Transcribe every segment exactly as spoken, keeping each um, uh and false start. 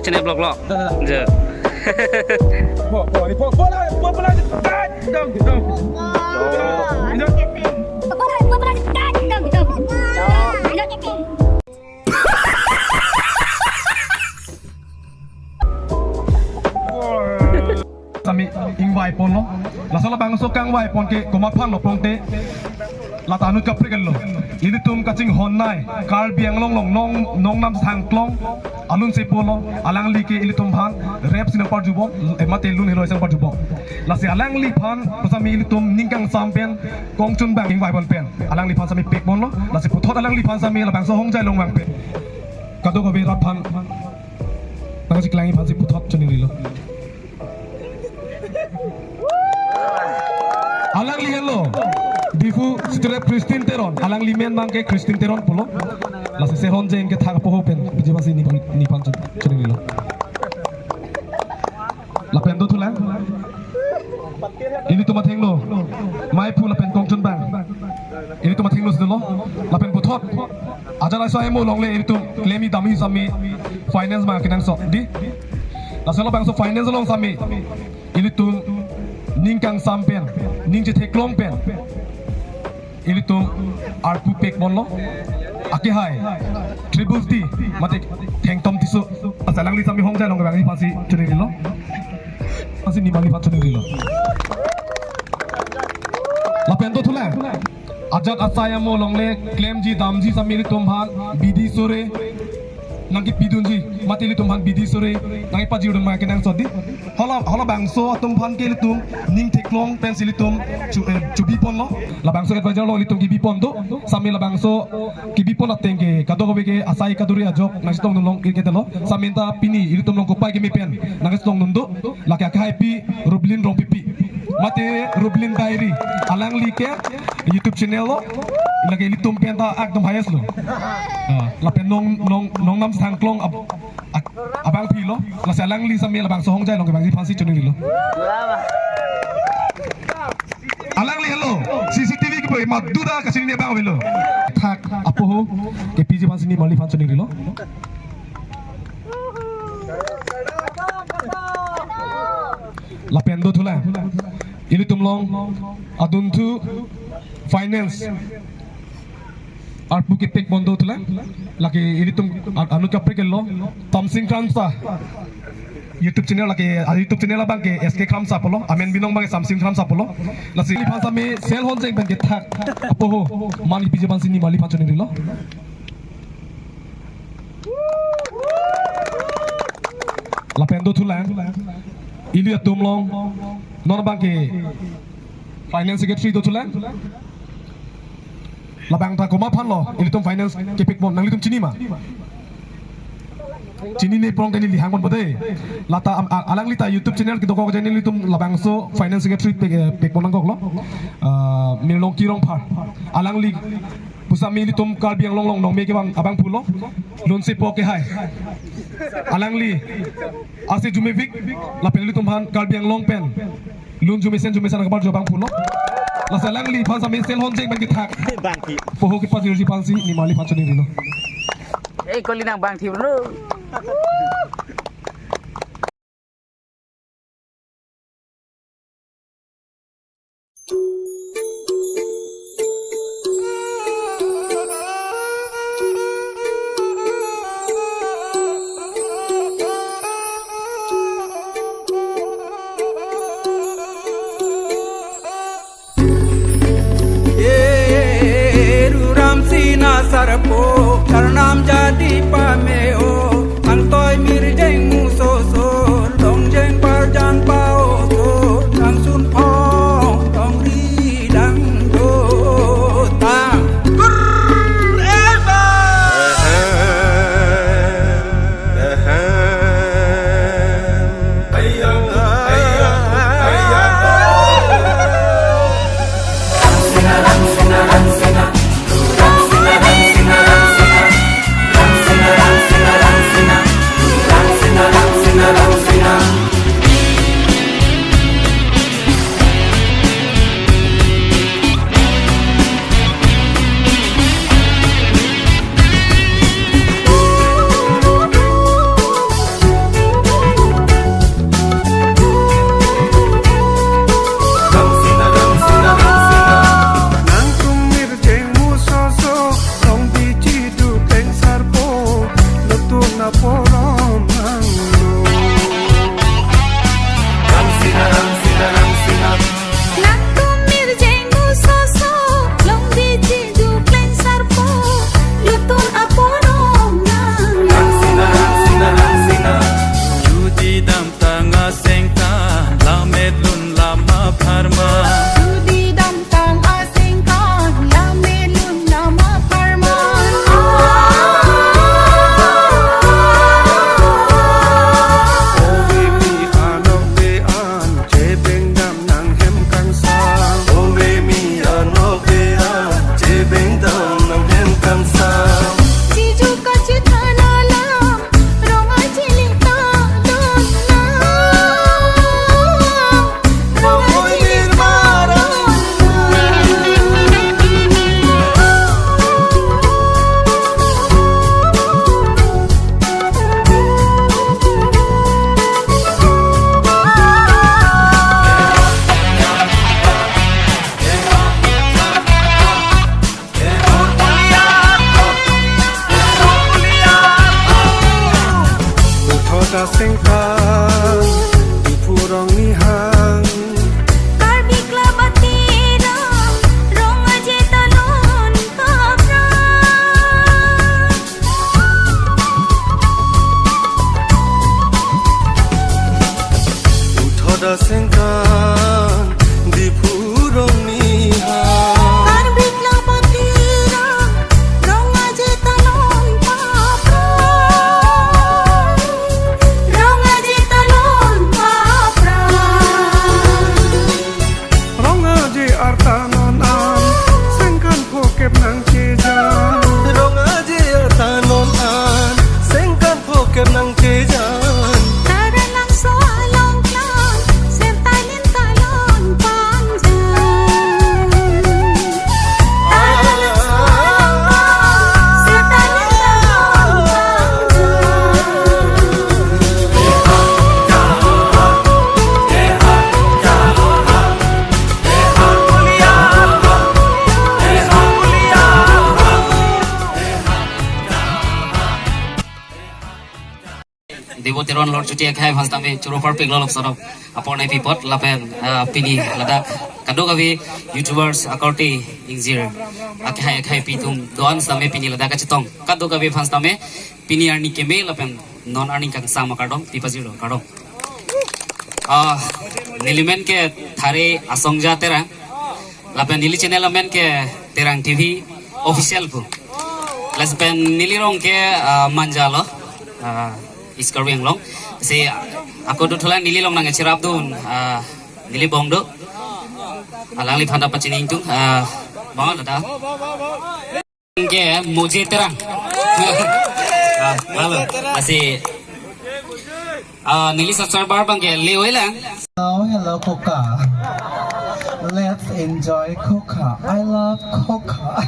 Ini blok-blok. Dah, dah, dah. Je. Po, po, ni po, po lah, po, po lah. Dah, dah, dah. Dah. Sami ingvai ponlo. Laso labangso kangvai pon ke komat aphanlo pulote, lata anut kaprek-et lo. Ilitum kachinghon nei Karbi Anglong along nong, nongnam sangklong alun si pulo, alangli ke ilitum aphan rap si nangparjubom, eh, mate lun heroi si nangparjubom. Lasi alangliphan sami ilitum ning kangsam pen kongchun abang ingvai pon pen alangliphan sami pek ponlo. Lasi puthot alangliphan sami labangso Hongjai along vangpen kadokave rat aphan nangcheklang aphan si puthot choningrilo. Alangli henlo Diphu Siturep Christine Teron, alangli men abang ke Christine Teron pulo. Lasi Sehonjeng kethak apoho pen P J Basi ni, nephan chon-, choningrilo. Lapen dothulang. Ilitum athengno maiphu lapen kongchun abang. Ilitum athengno si dolo. Lapen puthot ajat asai amo along le ilitum klemji damji sami finance abang kenangsot dei. Laso labangso finance along sami ilitum ning kangsam pen, ning chetheklong pen ilitum arpu pek ponlo. Akehai Triple T mate Thengtom Tisso. Lasi alangli sami Hongjai along vangji aphan si choningrilo. Aphan si nimarli aphan choningrilo. Lapen dothulang. Ajat asai amo along le klemji damji sami ilitum aphan bidi sore nangkepidunji, mate ilitum aphan bidi sore nangkepajir dun abang kenangsot dei. Hala, halabangso atum aphan ke ilitum ning theklong pen si ilitum chu-, eh, chubi ponlo. Labangso advisor along ilitum kebi pon do. Sami labangso kebi pon ateng ke kadokave ke asai kaduri ajok nangchetongdun long ke telo. Sami ta pini ilitum along kopai keme pen nangchetongdun do. Lake akehaipi Rublin Rongpipi mate Rublin Diary, alangli ke YouTube channel lo. Lake ilitum pen ta akdom highest lo. Ah, lapen nong, nong, nongnam sangklong ab-, ak-, abangpi lo. Lasi alangli sami labangso Hongjai along kevangji aphan si choningrilo. Alangli henlo C C T V kepo, maduda kachinine abang avelo. Thak apoho kepiji aphan si nimarli aphan choningrilo. Lapen dothulang. Ilitum along adunthu finance arpu kepek pon dothulang. Lake ilitum a-, anut kaprek-et lo. Samsing Kramsa YouTube channel lake, ah, YouTube channel abang ke S K Kramsa pulo. Amen binong abang ke Samsing Kramsa pulo. Lasi neliphan sami Sehonjeng pen kethak apoho man kepiji aphan si nimarli aphan choningrilo. Lapen dothulang. Ilitum along non abang ke Finance Secretary dothulang. Labang ta komat aphanlo ilitum finance kepek pon, nanglitum chini ma? Chinine pulote neli hang ponpo dei. Lata am-, a-, alangli ta YouTube channel kedokok ajoine ilitum labangso Finance Secretary pek, eh, pek pon nangkoklo. Ah, Mirlongki Rongphar. Alangli pusitame ilitum Karbi Anglong along nongme kevang abangphu lo. Lunsepo akehai. Alangli ase jumevik lapen ilitum aphan Karbi Anglong pen lun jumesen jumesen nangkaparjo abangphu lo. Lasi alangliphan sami Sehonjeng pen kethak bangthi apoho kepajirji aphansi nimarliphan choningrilo. Eh, koli nang bangthi lo. Ye, Ruram sina sarpo, karnam jadi pameo, angtoi mirjeng musosor, longjeng parjan paosor, angsun phong, tongri dangdotang. Gur eba. Sengkan, Diphu rong nihang. Karbi Klabati rong, Rong Aje Talon Papra. Uthot asengkan, Diphu rong nihang. Karbi Klabati rong, Rong Aje Talon Papra. Rong Aje Talon Papra. Rong Aje arta non an, sengkan phokep nangchejan. Rong Aje arta non an, sengkan phokep nangchejan. Taralangso along klan, Sertalin Talon Panja. Debo Teron lor chuti akhai aphan sitame choro parpik lo lok sorok apor nai pipot lapen, ah, pini ladak kadokave YouTubers akorte ingjir akhai akhai pi atum do-an sitame pini ladak kachetong kadokave aphan sitame pini arni keme lapen non arni kangsam akardom pipajirlo, kardom. Ah, neli men ke Thare Asongja Terang. Lapen neli channel amen ke Terang T V Official pu. Lapen neli rong ke, ah, Manja lo, ah, East Karbi Anglong. Si ako dothulang neli along nangcherapdun, ah, neli bong do. Alangliphan ta pachini ingtung, ah, bang ada. Ke Moje Terang. Ah, halo. Lasi, ah, neli subscriber abang ke Leo lang. Oh, hello, Coca. Let's enjoy Coca. I love Coca.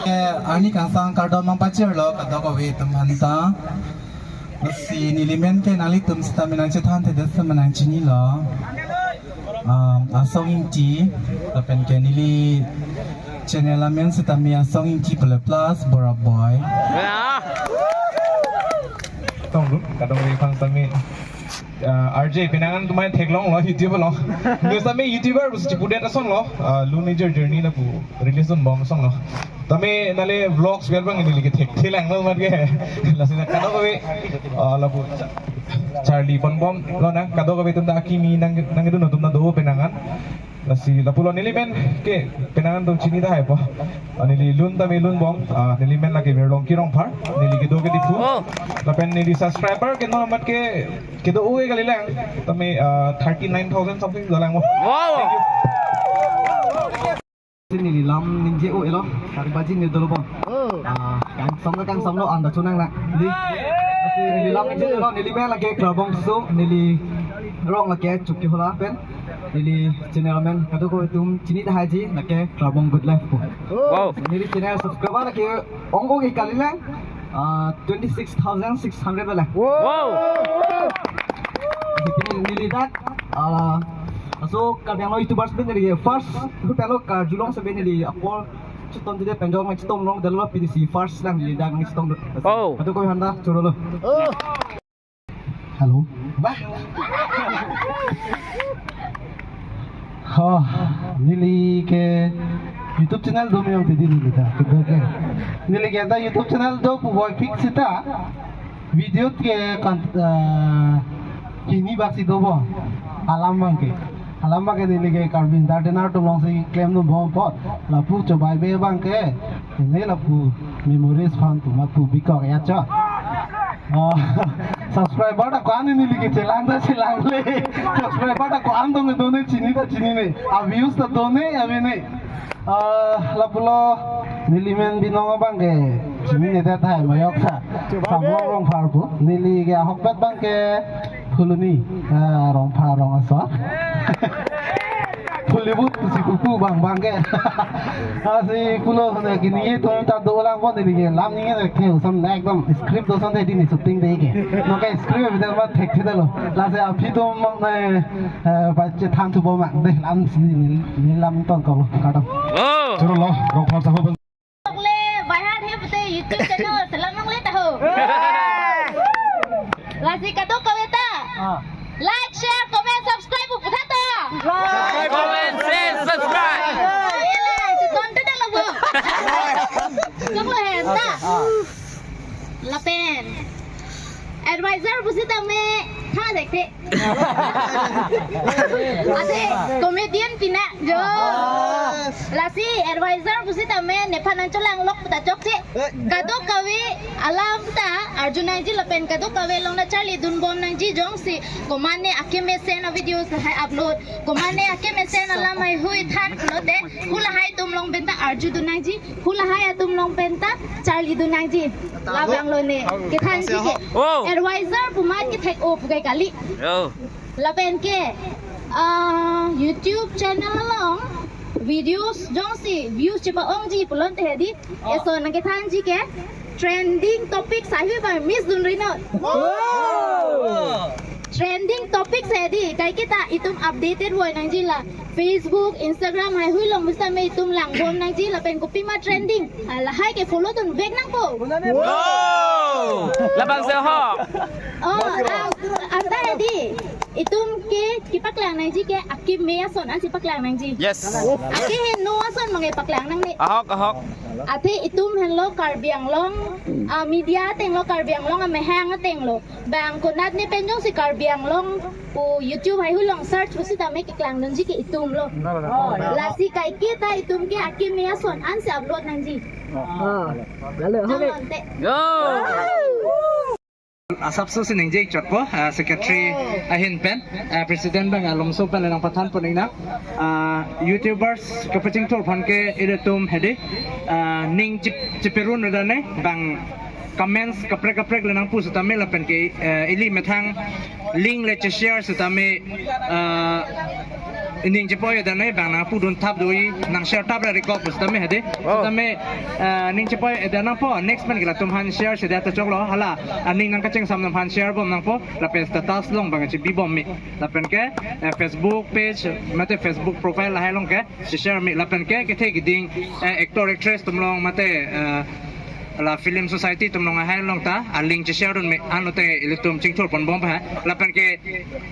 Eh, arni kangsam akardom nangpajirlo kadokave atum aphanta. Lasi neli men ke nanglitum sitame nangchethan thedet sitame nangchinilo. Um, Asong Ingti, lapen ke neli channel amen sitame Asong Ingti pule plus Bora Boy. Tong lu, kadokave aphan sitame, uh, R J, penang an tumai theklonglo YouTube along. Neli sitame YouTuber pusi chipudet asonlo, uh, Lun Nijor Journey lapu release dunbom asonlo. Tame nale vlogs ber abang neli ke thekthe langlo amat ke. Lasi na kadokave, ah, lapu cha-, charli ponbomlo na kadokave atum ta akimi nang, nangdun atum ta do penang an. Lasi lapulo neli men ke penang an atum chini tahai po. Ah, neli lun tame lunbom, ah, neli men lake Mirlongki Rongphar, neli kedo ke Diphu. Oh. Lapen neli subscriber ke non amat ke kedo-o ke kalilang. Tame, ah, thirty nine thousand something dolang mo. Wow. Thank you. Neli lam ningje-o-elo, karbaji ni dolobom. Oh. Ah, kangsam na kangsamlo anda chonang na. Neli, neli lam ningje-o-elo, neli men lake Krabong Tisso, neli rong lake Chukki Hola pen, neli channel amen kadokave atum chini tahai ji lake Krabong Good Life pu. Wow. Neli channel subscriber lake ong-o ke kalilang, ah, twenty six thousand six hundred bala. Wow. Neli dak, ah, laso Karbi Anglong YouTubers pen neli first hu pelo karjulong sebe neli apor chetongdede penjong nangchetong longdetlo pini si first lang neli dak nangchetong do. Oh. Kadokave aphanta chorolo. Hello. Bah. Oh, neli ke YouTube channel do meyong tidi neli ta. Kedo ke. Neli ke ta YouTube channel do pu boy fix sita. Video ke kan, eh, hini bak si dobo. Alam abang ke. Alam abang ke neli ke Karbi Entertainer atum along si klemdunbom apot. Lapu chobai be abang ke. Neli lapu memories aphan tu ma tu bikok ya cho. Oh, subscriber ta ko-an neli ke chelang ta chelangle. Subscriber ta ko-an dong do ne chini ta chinine. A views ta do ne ave ne. Ah, lapulo neli men binong abang ke chininedet tahai mayok ta. Samlong Rongphar pu. Neli ke ahokpet abang ke Phuloni. Ah, Rongphar rong aso. Phulibut si pupu abang abang ke. Ah, si pulo na kini ye tum ta dolang pon neli ke lam ningje ke uson na ekdom script do son de dini shooting de ke. No ke script bidar ma thekthe detlo. Lasi aphi tum mang na, eh, ba chethan thupo mang de lam si neli, neli lam tong ko lo kadam. Oh. Choro lo, Rongphar saho. Longle, bahar he pute YouTube channel, selam longle taho. Like, share, comment, subscribe pu putha to. Like, comment, share, subscribe. Aye la, si ton te dalo bo. Jong lo hen ta. Lapen advisor pusitame tha dek the. Ase comedian pina jo. Lasi advisor pusitame nephan nangcholanglok ta chokche. Kadokave alam ta arju nangji lapen kadokave along nangcharlidun bom nangji, jongsi komatne akemesen a-videos lahai upload, komatne akemesen alam haihui than pulote, hu lahai atum along pen ta arjudun nangji, hu lahai atum along pen ta charlidun nangji. Labang lo ne. Kethanji ke. Oh. Advisor pu amat kethek-o pu ke kali. Oh. Lapen ke, ah, YouTube channel along videos jongsi views chepa-ongji pulote hedi. Oh. Eson nangkethanji ke trending topics ahi ba miss dun ri non. Oh. Trending topics hedi, kaiketa itum updated voi nangji la. Facebook, Instagram haihui along pusitame itum lang bom nangji lapen kopima trending, ah, lahai ke follow dun vek nangpo. Oh. Labang se ho. Oh, ah, anta hedi. Itum ke kepaklang nangji ke akeme ason ansi paklang nangji. Yes. Akeheno ason mangke paklang nangne. Ahok, ahok. Athe itum henlo Karbi Anglong, ah, media ateng lo, Karbi Anglong amahang ateng lo. Bang konatne pen jongsi Karbi Anglong pu YouTube haihui along search pusitame keklangdunji ke itum lo. Lasi kaiketa itum ke akeme ason ansi upload nangji. Ah, lalo, okay. Jong lo ante. Yo. Asapso si ningje chotpo, ah, secretary ahin pen, ah, president bang alomso pen nangpathan pon nang, ah, YouTubers kapachingthur aphan ke ilitum hedi, ah, ning chip-, chiperun dane bang comments kaprek kaprek le nangpu setame lapen ke, ah, ili methang link le che-share setame, ah, ining chepoi dane bang nangpudun thap do-i, nang share thap ra record setame hedi. Wow. Setame, ah, ning chepoi dane po next pen ke latum aphan share si data choklo hala, ah, ning nangkachengsam atum aphan share bom nangpo lapen status along bang chebi bom me. Lapen ke, eh, Facebook page mate Facebook profile lahai along ke che-share me lapen ke kethe keding, eh, actor actress atum along mate, eh, la film society atum along lahai along ta a-link che-share dun me, anlote ilitum chingthur pon bom pa. Lapen ke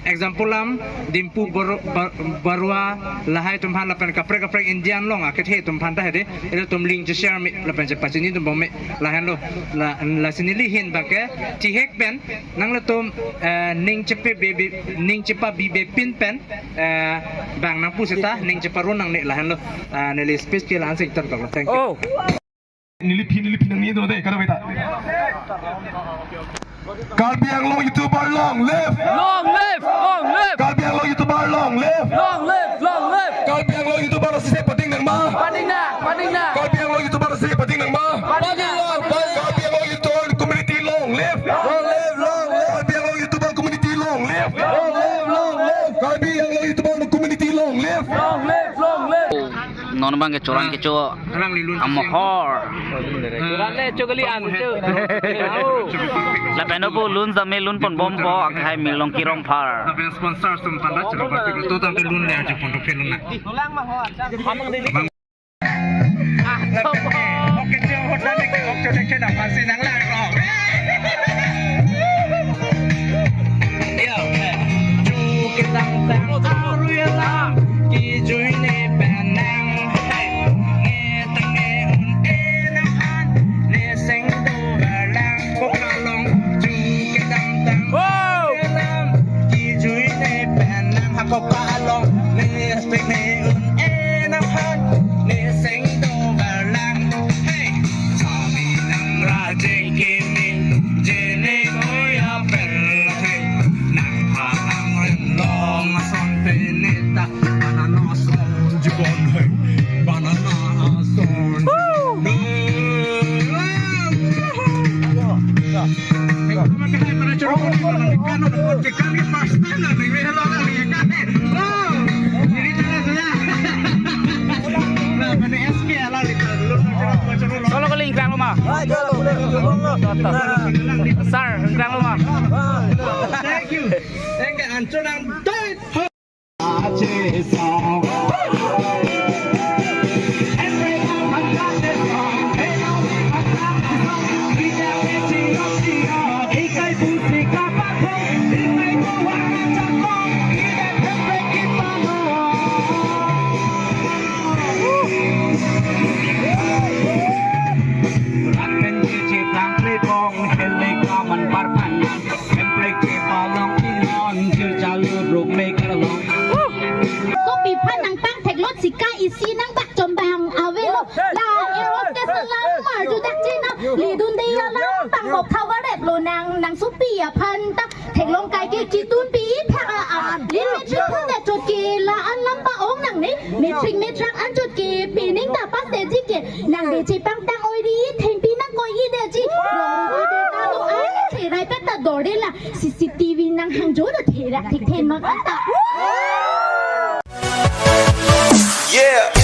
example alam Dimpu Baru-, Ba-, Barua lahai atum aphan lapen kaprek kaprek India along akethe atum aphan ta hedi, ilitum link che-share me lapen chepachini dun bom me lahenlo. La, lasi neli ahin bang ke thihek pen nanglitum, eh, ning chepabi, ning chepabi bepin pen, eh, bang nangpu seta ning cheparun nangne lahenlo. Ah, neli speech ke la-an si ingtan kok lo. Thank you. Oh. Neli phi, neli phi nangni do de, kada beta. Karbi Anglong YouTuber long live! Long live! Long live! Karbi Anglong YouTuber long live! Long live! Long live! Karbi Anglong YouTuber si pading nang ma? Pading nang! Pading nang! Karbi Anglong YouTuber si pading nang ma? Pading nang! Karbi Anglong YouTuber community long live! Long live! Long live! Karbi Anglong YouTuber community long live! Long live! Long live! Karbi Anglong YouTuber community long live! Long live! Long live! Non bang ke choran kecho. Alangli lun amohor. Choran le chokali an chu. Lapen opo lun jame lun pon bompo akhai Milongki Rongphar. Lapen sponsor atum aphan ta chalo ba to tangte lun le ajo pon to phelun na. Oke, oke, oke, oke, oke, oke, nang lang. Yo, eh. Chu kedamtang arui alam, kejui ne pen nang, hey, ne tang ne un-e nangphan, ne seng dover lang, ko kalong, chu kedamtang arui alam, kejui ne pen nang, ha ko kalong, ne seng ne un-e nangphan, ne seng dover lang, hey, sami nang rajeng kini. Jene koya pel hai, nang pha ang rem long ason pe neta, banana son jubon hai, banana son. Woo! Solo kali ingkrang lo ma? Sir, ingkrang lo ma? Thank you. Thank you. Ancho nang doi. Arjudak chenam, lidunde alam, pangkok thavarep lonang, nangsopi aphan ta, theklong kaike chitun pi phak a-an. Limit chitun de chot ke la-an lam pa-ong nangne, matric matrak an chot ke, pining ta pass detji ke, nang de chepangtang oi ri, thengpi nangkoi detji. Rong oi de ta lo ai, cherai pet ta dorde la, C C T V nanghangjo do therak thekthe mak an ta. Yeah.